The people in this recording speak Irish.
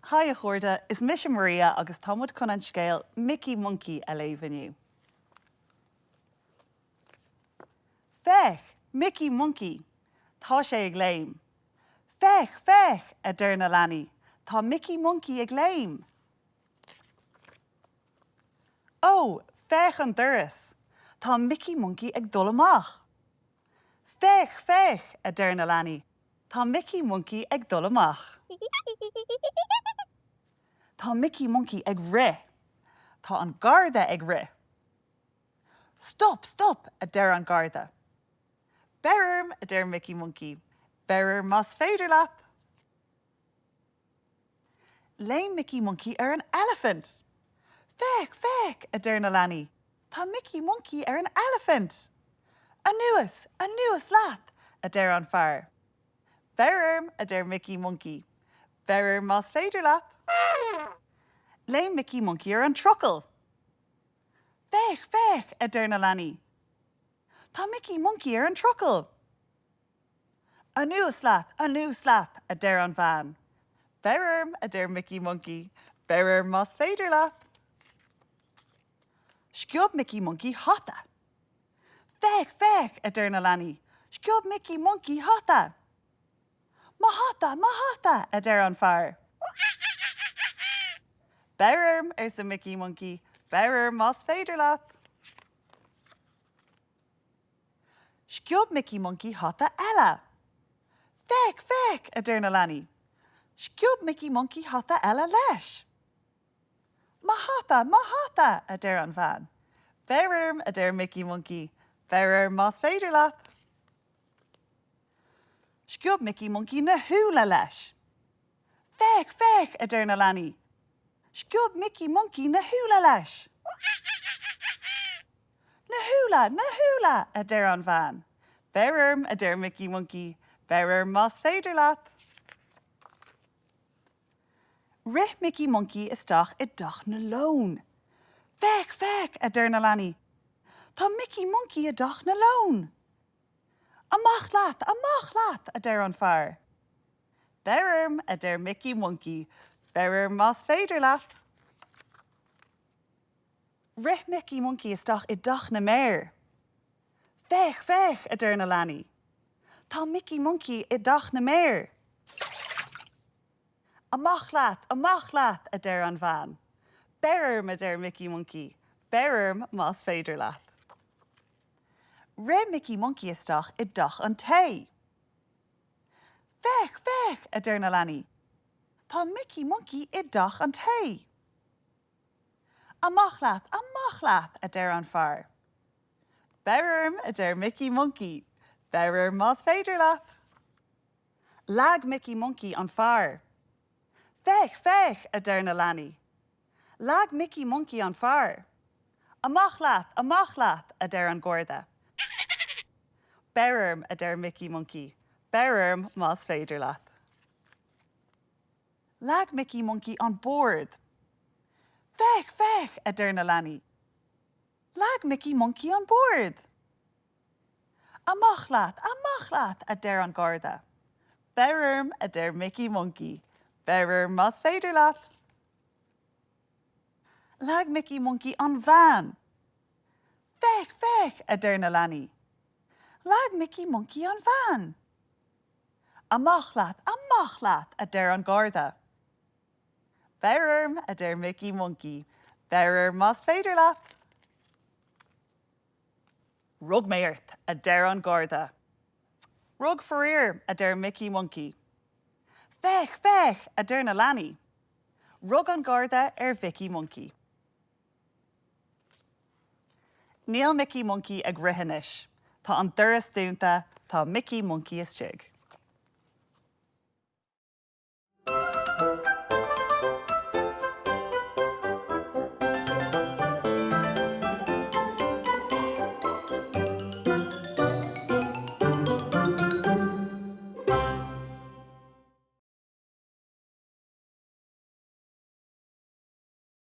Haigh a chairde, is mise Maria agus tá muid chun an scéal Micí Moncaí a léamh inniu. Féach! Micí Moncaí! Tá sé ag léim! Féach! Féach! a deir na leanaí, tá Micí Moncaí ag léim! Ó! Féach an doras! Tá Micí Moncaí ag dul amach! Féach! Féach! a deir na leanaí, tá Micí Moncaí ag dul amach! Tá Micí Moncaí ag rith! Tá an garda ag rith! Stop! Stop! a deir an garda. Beir orm! a deir Micí Moncaí. Beir orm más féidir leat! Léim Micí Moncaí ar an eilifint. Féach! Féach! a deir na leanaí. Tá Micí Moncaí ar an eilifint! Anuas! Anuas leat! a deir an fear. Beir orm! a deir Micí Moncaí. Beir orm más féidir leat! Léim Micí Moncaí ar an trucail. Féach! Féach! a deir na leanaí. Tá Micí Moncaí ar an trucail! Anuas leat! Anuas leat! a deir an bhean. Beir orm! a deir Micí Moncaí. Beir orm más féidir leat! Sciob Micí Moncaí hata. Féach! Féach! a deir na leanaí. Sciob Micí Moncaí hata! Mo hata! Mo hata! a deir an fear. Beir orm! arsa Micí Moncaí. Beir orm más féidir leat! Sciob Micí Moncaí hata eile. Féach! Féach! a deir na leanaí. Sciob Micí Moncaí hata eile leis. Mo hata! Mo hata! a deir an bhean. Beir orm! a deir Micí Moncaí. Beir orm más féidir leat! Sciob Micí Moncaí na húlla leis. Féach! Féach! a deir na leanaí. Sciob Micí Moncaí na húlla leis. Na húlla! Na húlla! a deir an bhean. Beir orm! a deir Micí Moncaí. Beir orm más féidir leat! Rith Micí Moncaí isteach i dteach na leon. Féach! Féach! a deir na leanaí. Tá Micí Moncaí i dteach na leon! Amach leat! Amach leat! a deir an fear. Beir orm! a deir Micí Moncaí. Beir orm más féidir leat! Rith Micí Moncaí isteach i dteach na mbéar. Féach! Féach! a deir na leanaí. Tá Micí Moncaí i dteach na mbéar! Amach leat! Amach leat! a deir an bhean. Beir orm! a deir Micí Moncaí. Beir orm más féidir leat! Rith Micí Moncaí isteach i dteach an tae. Féach! Féach! a deir na leanaí. Tá Micí Moncaí i dteach an tae! Amach leat! Amach leat! a deir an fear. Beir orm! a deir Micí Moncaí. Beir orm más féidir leat! Leag Micí Moncaí an fear. Féach! Féach! a deir na leanaí. Leag Micí Moncaí an fear. Amach leat! Amach leat! a deir an garda. Beir orm! a deir Micí Moncaí. Beir orm más féidir leat! Leag Micí Moncaí an bord. Féach! Féach! a deir na leanaí. Leag Micí Moncaí an bord. Amach leat! Amach leat! a deir an garda. Beir orm! a deir Micí Moncaí. Beir orm más féidir leat! Leag Micí Moncaí an bhean. Féach! Féach! a deir na leanaí. Leag Micí Moncaí an bhean. Amach leat! Amach leat! a deir an garda. Beir orm! a deir Micí Moncaí. Beir orm más féidir leat! Rug mé ort! a deir an garda. Rug faraor! a deir Micí Moncaí. Féach! Féach! a deir na leanaí. Rug an garda ar Mhicí Moncaí. Níl Micí Moncaí ag rith anois. Tá an doras dúnta, tá Micí Moncaí istigh.